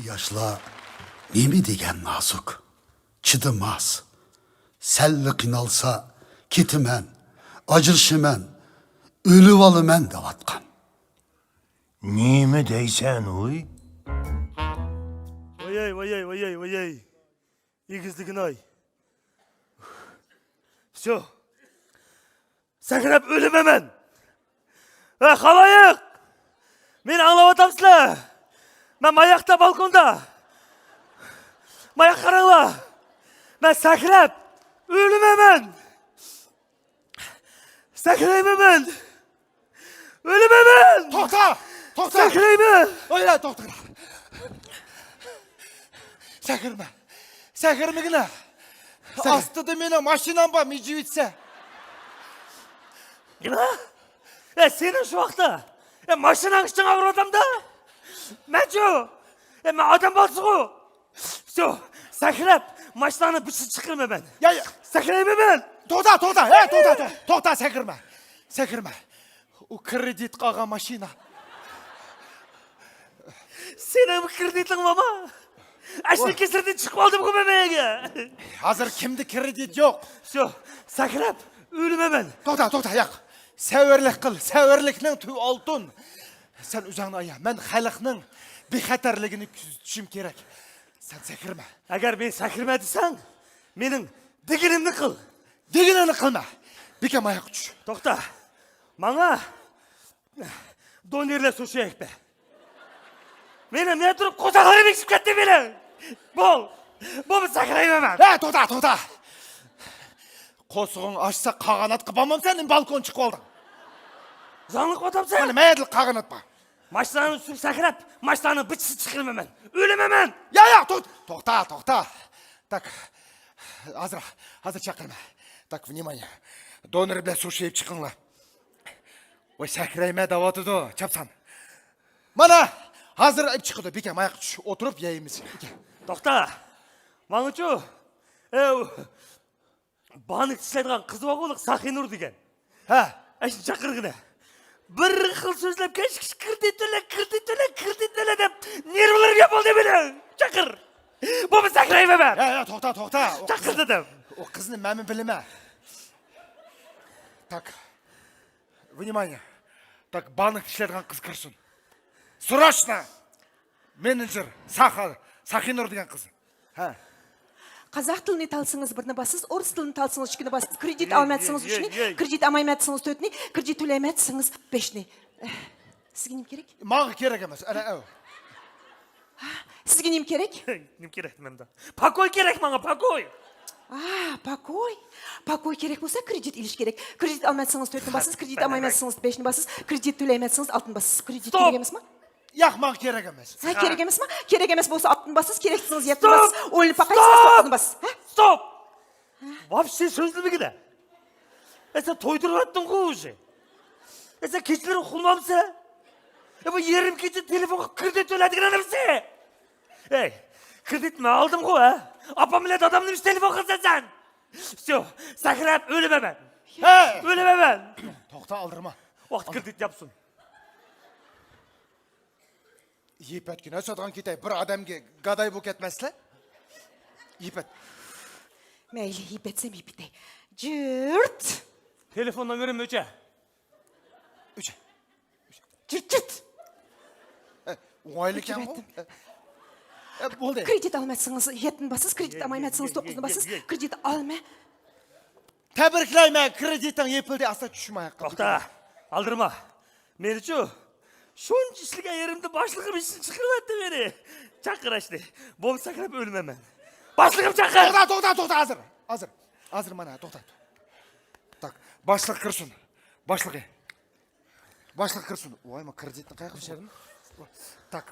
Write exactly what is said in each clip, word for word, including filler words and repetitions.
ياشلار نېمە دېگەن نازۇك، چىدىماس. سەللا قىينالسا، كېتىمەن، ئاجرىشىمەن، ئۆلۈۋالىمەن دەۋاتقان. نېمە دەيسەن، ۋۇي؟ ۋاياي، ۋاياي، ۋاياي، ۋاياي. ئېگىزلىگىناي. شۇ. سەكرەپ ئۆلىمەن مەن. ۋە خالايىق! مېنى ئاڭلاۋاتامسىلەر؟ مەن ماياقتا، بالكوندا. ماياققا قاراڭلار. مەن سەكرەپ ئۆلىمەن مەن. سەكرەيمەن مەن. ئۆلىمەن مەن. توختا! توختا! سەكرەيمەن. ئويلا، توختا. سەكرىمە. سەكرىمىگىنە. سەكرە. ئاستىدا مېنىڭ ماشىنام بار، مىجىۋىتسە. نېمە؟ ئە، سېنىڭ شۇ ۋاقىتتا. ئە، ماشىناڭ ئىچىڭ ئاغرىۋاتامدا؟ مەنچۇ؟ ئە، مەن ئادەم بالىسىغۇ. شۇ، سەكرەپ، ماشىنانى بىر چىقىرىمەن مەن. يا، يا. سەكرەيمەن مەن. توختا، توختا، ھە، توختا، توختا، توختا، سەكرىمە. سەكرىمە. ئۇ كرېدىتقا ئالغان ماشىنا. سېنىڭمۇ كرېدىتىڭ بارمۇ؟ ئاشۇنىڭ كېسىرىدىن چىقىپ ئالدىمغۇ مەن مەيەگە. ھازىر كىمدە كرېدىت يوق؟ شۇ، سەكرەپ، ئۆلىمەن مەن. توختا، توختا، ياق. سەۋرلىك قىل، سەۋرلىكنىڭ تۈۋى ئالتۇن. سەن ئۆزۈڭنى ئايا، مەن خەلقنىڭ بىخەتەرلىكىنى كۆزىتىشىم كېرەك. سەن سەكرىمە. ئەگەر مەن سەكرىمە دېسەڭ، مېنىڭ دېگىنىمنى قىل. دېگىنىڭنى قىلما. بىكەم ئاياققا چۈش. توختا. ماڭا دونېرلار سۇشى ئەكپە. مېنىڭ مەن تۇرۇپ قورساقلىرىم ئېشىپ كەتتى مېنىڭ. بول. بولمىسا سەكرەيمەن مەن. ھە، توختا، توختا. قورسىقىڭ ئاچسا قاغاناتقا بارمامسەن، نېمە بالكون چىقىۋالدىڭ؟ زاڭلىق ئاتامسەن؟ مانا مەيەدىلا قاغانات بار. ماشىنانى سۈرۈپ سەكرەپ، ماشىنانىڭ بىر چىسى چىقىرىمەن مەن. ئۆلىمەن مەن. يا، يا، توختا، توختا، توختا. تاك، ھازىر، ھازىر چاقىرىمەن. تاك، ۋنىمانىيە. دونېر بىلەن سۇشى ئېلىپ چىقىڭلار. ۋاي، سەكرەيمە دەۋاتىدۇ، چاپسان. مانا، ھازىر ئېلىپ چىقىدۇ. بىكەم ئاياققا چۈش، ئولتۇرۇپ يەيمىز. توختا. ماڭىچۇ. ئەۋ. بانكا ئىشلەيدىغان قىز بارغۇ، ساخىنۇر دېگەن. ھە. ئەشنى چاقىرغىنە. بىر خىل سۆزلەپ كەچ، كىش، كىردىت تۆلە، كىردىت تۆلە، كىردىت تۆلە دەپ نېرۋىلىرىم ياپىلدى مېنىڭ. چاقىر. بولمىسا سەكرەيمەن مەن. يا، يا، توختا، توختا. ئۇ چاقىر قىز، دېدىم. ئۇ قىزنى مەنمۇ بىلىمەن. تاك. ۋنىمانىيە. تاك، بانكا ئىشلەيدىغان قىز كىرسۇن. سروشنا! مېنېجېر، ساخا، ساخىنۇر دېگەن قىز. ھە. قازاق تىلىنى تاللىسىڭىز بىرنى باسىسىز، ئورۇس تىلىنى تاللىسىڭىز ئىككىنى باسىسىز، كرېدىت ئالىمەن دېسىڭىز ئۈچنى، كرېدىت ئالمايمەن دېسىڭىز تۆتنى، كرېدىت تۆلەيمەن دېسىڭىز بەشنى. سىزگە نېمە كېرەك؟ ماڭا كېرەك ئەمەس، ئەنە ئەۋ. سىزگە نېمە كېرەك؟ نېمە كېرەك مەندە؟ پاكوي كېرەك ماڭا، پاكوي! ئا، پاكوي. پاكوي كېرەك بولسا، كرېدىت ئېلىش كېرەك. كرېدىت ئالمايسىڭىز تۆتنى باسىسىز، كرېدىت ئالمايمەن دېسىڭىز بەشنى باسىسىز، كرېدىت تۆلەيمەن دېسىڭىز ئالتىنى باسىسىز. كرېدىت كېرەك ئەمەسمۇ؟ ياق، ماڭا كېرەك ئەمەس. ھە، كېرەك ئەمەسمۇ؟ كېرەك ئەمەس بولسا ئالتىنى باسىسىز، كېرەك دېسىڭىز يەتتىنى باسىسىز، ئويلىنىپ باقايسىز، توققۇزنى باسىسىز. ھە؟ ستوپ! ۋاپشې سۆزلىمىگىنە. ئە، سەن تويدۇرۇۋەتتىڭغۇ ئۆزى. ئە، سەن كېچىلىرى ئۇخلىمامسەن؟ ئە، بۇ يېرىم كېچە تېلېفونغا كرېدىت تۆلەيدىغان ئادەمسەن. ئەي، كرېدىتنى مەن ئالدىمغۇ، ھە؟ ئاپام بىلەن دادامنى تېلېفون قىلسەن سەن. شۇ، سەكرەپ ئۆلىمەن مەن. ھە! ئۆلىمەن مەن. توختا، ئالدىرىما. ۋاقىت كرېدىت ياپسۇن. يىپ ئەتكىنە ساتقان كېتەي، بىر ئادەمگە گاداي بولۇپ كەتمەسلەر. يىپ ئەت. مەيلى، يىپ ئەتسەم يىپ ئەتەي. جۈرت. تېلېفون نومېرىم ئۆچە. ئۆچە. جۈرت، جۈرت. ئە، ئوڭايلىكەنغۇ. ئۆچۈرۈۋەتتىم. ئە، بولدى. كرېدىت ئالمايسىڭىز يەتتىنى باسىسىز، كرېدىت ئالمايمەن دېسىڭىز توققۇزنى باسىسىز، كرېدىت ئالماي. تەبرىكلەيمەن، كرېدىتىڭ يېپىلدى، ئاستا چۈشمە ئاياققا. توختا، ئالدىرىما. مېنىچۇ، شۇنچە ئىشلىگەن يېرىمدە باشلىقىم ئىشتىن چىقىرىۋەتتى مېنى. چاقىر ئاشنى. بولمىسا سەكرەپ ئۆلىمەن مەن. باشلىقىم چاقىر. توختا، توختا، توختا، ھازىر. ھازىر. ھازىر مانا، توختا. تاك، باشلىق كىرسۇن. باشلىقى. باشلىق كىرسۇن. ۋاي، ما كرېدىتنى قاياققا چۈشۈردۈم؟ تاك.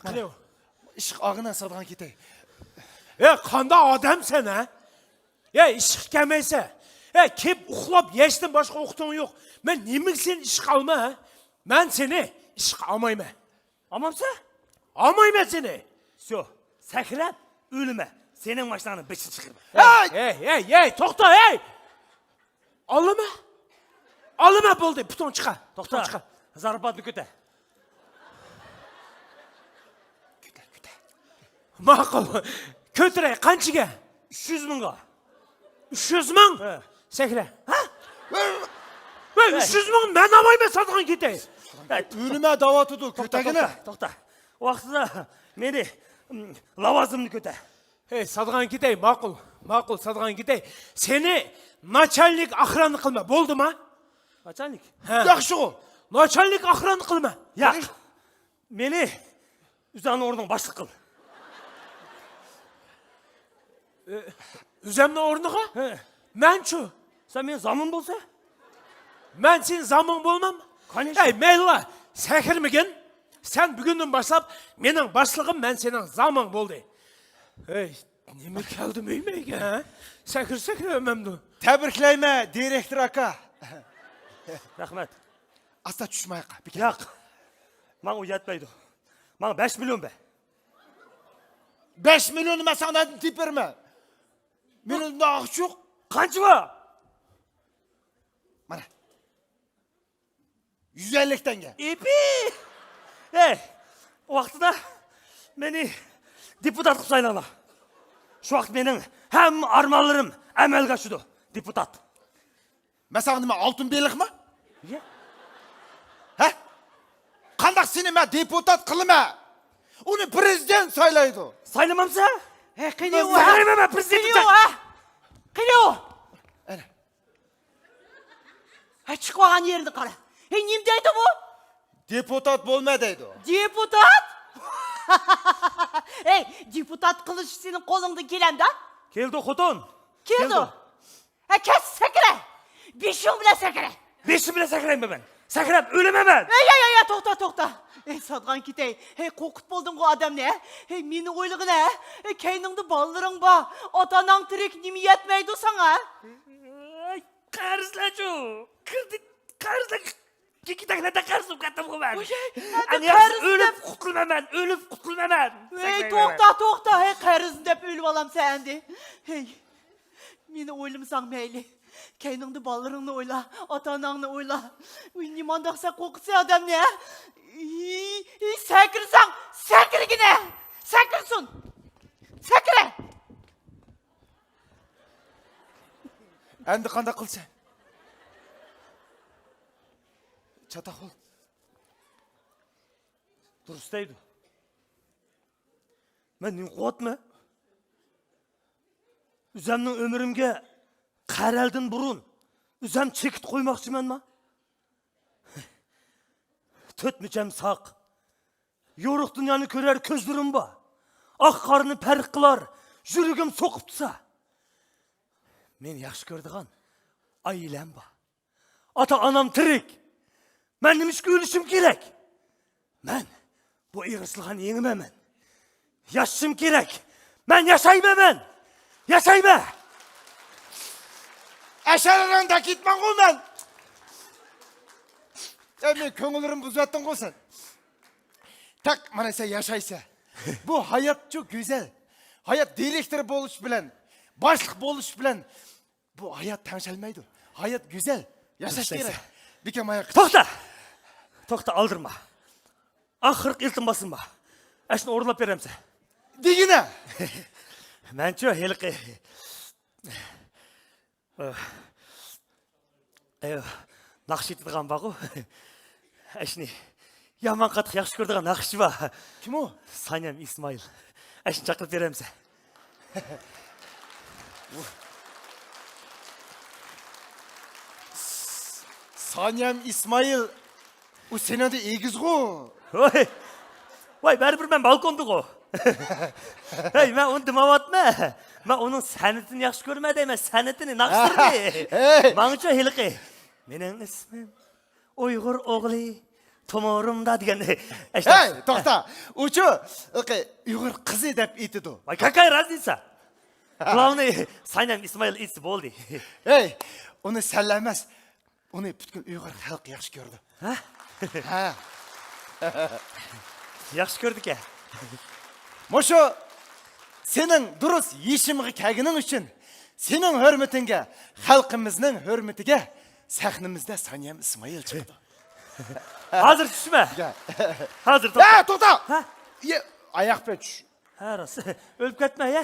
قېنى ئۇ؟ ئىشىك ئاغىنا سادىغان كېتەي. ئە، قانداق ئادەمسەن، ھە؟ ئە، ئىشىق كەلمەيسە. ئە، كېلىپ ئۇخلاپ يەشتىن باشقا ۋاقتىڭ يوق. مەن نېمىگە سېنى ئىشقا ئالما، ھە؟ مەن سېنى ئىشقا ئالمايمەن. ئالمامسەن؟ ئالمايمەن سېنى. شۇ، سەكرەپ ئۆلىمە. سېنىڭ ماشىناڭنى بېشىنى چىقىرىمەن. ھەي! ھەي، ھەي، ھەي، توختا، ھەي! ئالىمە. ئالىمە، بولدى، پۇتۇڭ چىقار. توختا. پۇتۇڭ چىقار. زارپاتنى كۆتەر. كۆتەر، كۆتەر. ماقۇل. كۆتۈرەي، قانچىگە؟ ئۈچ يۈز مىڭغا. ئۈچ يۈز مىڭ؟ ھە. سەكرە. ھە؟ ۋەي، ئۈچ يۈز مىڭ مەن ئالمايمەن، ساتقان كېتەي. ئۆلىمە دەۋاتىدۇ، توختا، كۆتەرگىنە. توختا، توختا. ۋاقتىدا مېنى، م، لاۋازىمنى كۆتەر. ھەي، ساتقان كېتەي، ماقۇل، ماقۇل، ساتقان كېتەي. سېنى ناچالنىك ئاخرانا قىلما، بولدىما؟ ناچالنىك؟ ھە. ياخشىغۇ. ناچالنىك ئاخرانا قىلما. ياق. مېنى ئۆزۈڭنىڭ ئورنىغا باشلىق قىل. ئۆ-، ئۆزۈمنىڭ ئورنىغا؟ ھە. مەنچۇ؟ سەن مېنىڭ زامىم بولسا؟ مەن سېنىڭ زامىڭ بولمام. كانىشتا. ھەي، مەيلىلا، سەكرىمىگىن. سەن بۈگۈندىن باشلاپ مېنىڭ باشلىقىم، مەن سېنىڭ زامىڭ بولدى. ھەي، نېمە كەلدىم ئۆيمەيگە، ھە؟ سەكرە، سەكرە ئۆمەمدۇ؟ تەبرىكلەيمەن، دىرېكتور ئاكا. رەھمەت. ئاستا چۈشمايقا، بىكەم. ياق. ماڭا ئۇ يەتمەيدۇ. ماڭا بەش مىليون بەر. بەش مىليوننى مەن ساڭا نەدىن تېپىپ بېرىمەن؟ مېنىڭ ئاقچۇق. قانچە بار؟ مانا. يۈز ئەللىك تەڭگە. ئېپى! ھەي، ۋاقتىدا مېنى دېپۇتات قىلىپ سايلاڭلار. شۇ ۋاقىت مېنىڭ ھەممە ئارمانلىرىم ئەمەلگە ئاشىدۇ. دېپۇتات. مەن ساڭا نېمە، ئالتۇن بېلىقمۇ؟ نېگە؟ ھە؟ قانداق سېنى مەن دېپۇتات قىلىمەن؟ ئۇنى پىرېزىدېنت سايلايدۇ. سايلىمامسەن؟ ھە، قېنى ئۇ، ھە؟ سايلايمەن مەن پىرېزىدېنت. قېنى ئۇ، ھە؟ قېنى ئۇ؟ ئەنە. ھە، چىقىۋالغان يېرىنى قارا. ھە، نېمە دەيدۇ بۇ؟ دېپۇتات بولما دەيدۇ. دېپۇتات؟ ھەي، دېپۇتات قىلىش سېنىڭ قولۇڭدىن كېلەمدۇ؟ كېلىدۇ، خوتۇن. كېلىدۇ. كېلىدۇ. ھە، كەتسە سەكرە! بېشىڭ بىلەن سەكرە! بېشىم بىلەن سەكرەيمەن مەن! سەكرەپ ئۆلىمەن مەن! ھەي، ھەي، ھەي، ھەي، توختا، توختا! ھەي، ساتقان كېتەي! ھەي، قورقۇت بولدۇڭغۇ ئادەمنى، ھە؟ ھەي، مېنى ئويلىغىنە! ھەي، كەينىڭدە بالىلىرىڭ بار! ئاتا-ئاناڭ تىرىك، نېمە يەتمەيدۇ ساڭا؟ ھەي، قەرزلەرچۇ! كىردىت قەرزلەر! كېكىدەكلەردە قەرز بولۇپ كەتتىمغۇ مەن! ۋاي، ئەنە ياخشى قەرز ئۆلۈپ دەپ قۇتۇلىمەن مەن! ئۆلۈپ قۇتۇلىمەن مەن! ھەي، توختا، توختا! ھەي، قەرزنى دەپ ئۆلۈۋالامسەن ئەمدى! ھەي، مېنى ئويلىمىساڭ مەيلى. كەينىڭدە بالىلىرىڭنى ئويلا، ئاتا-ئاناڭنى ئويلا. ۋىي، نېمانداق سەن قورقۇتىسەن ئادەمنى، ھە؟ ھىي، ھىي، سەكرىسەڭ، سەكرىگىنە! سەكرىسۇن! سەكرە! ئەمدى قانداق قىلىسەن؟ چاتاق بول. دۇرۇس دەيدۇ. مەن نېمە قىلىۋاتىمەن؟ ئۆزەمنىڭ ئۆمرۈمگە قەرەلدىن بۇرۇن ئۆزەم چېكىت قويماقچىمەنما؟ تۆت مۈچەم ساق. يورۇق دۇنيانى كۆرەر كۆزلىرىم بار. ئاق قارىنى پەرق قىلار يۈرىكىم سوقۇپ تۇرسا. مېنى ياخشى كۆرىدىغان ئائىلەم بار. ئاتا-ئانام تىرىك. مەن نېمىشقا ئۆلۈشۈم كېرەك؟ مەن بۇ ئېغىر سىلىغان يېڭىمەن مەن. ياشىشىم كېرەك. مەن ياشايمەن مەن. ياشايمەن. ئەشەلىرىڭدەك يىتمەنغۇ مەن. ئەي، مېنىڭ كۆڭۈللىرىمنى بۇزۇۋەتتىڭغۇ سەن. تاق، مانا سەن ياشايسەن. بۇ ھاياتچۇ گۈزەل. ھايات دىرېكتور بولۇش بىلەن، باشلىق بولۇش بىلەن بۇ ھايات تەڭشەلمەيدۇ. ھايات گۈزەل. ياشاش كېرەك. بىكەم ئاياق. توختا! توختا، ئالدىرىما. ئاخىرقى ئىلتىماسىم بار. ئەشنى ئورۇنلاپ بېرەمسەن؟ دېگىنە! مەنچۇ ھېلىقى، ئە، ناخشا ئېيتىدىغان بارغۇ. ئەشنى يامان قاتتىق ياخشى كۆرىدىغان ناخشىچى بار. كىم ئۇ؟ سانيەم ئىسمائىل. ئەشنى چاقىرىپ بېرەمسەن؟ سانيەم ئىسمائىل، ئۇ سېنىڭدىن ئېگىزغۇ. ۋاي، ۋاي، بەرىبىر مەن بالكوندىغۇ. ھەي، مەن ئۇنى دېمەۋاتىمەن. مەن ئۇنىڭ سەنئىتىنى ياخشى كۆرىمەن دەيمەن، سەنئىتىنى، ناخشىلىرىنى. ھەي! ماڭىچۇ ھېلىقى، مېنىڭ ئىسمىم ئۇيغۇر ئوغلى تومۇرۇمدا دېگەن. ھەي، توختا. ئۇچۇ، ئۇيغۇر قىزى دەپ ئېيتىدۇ. ۋاي، какая разница؟ Главный، سانيەم ئىسمائىل ئېيتسا بولدى. ھەي، ئۇنى سەنلا ئەمەس، ئۇنى پۈتكۈل ئۇيغۇر خەلقى ياخشى كۆرىدۇ. ھە؟ ھە. ياخشى كۆرىدىكەن. مۇشۇ سېنىڭ دۇرۇس يېشىمغا كەلگىنىڭ ئۈچۈن، سېنىڭ ھۆرمىتىڭگە، خەلقىمىزنىڭ ھۆرمىتىگە سەھنىمىزدە سانيەم ئىسمائىل چىقىدۇ. ھازىر چۈشمە. ھازىر توختا. ھە، توختا! ھە؟ ئاياق بىلەن چۈش. ھە، راست. ئۆلۈپ كەتمە، يە.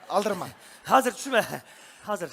ئالدىرىما. ھازىر چۈشمە. ھازىر.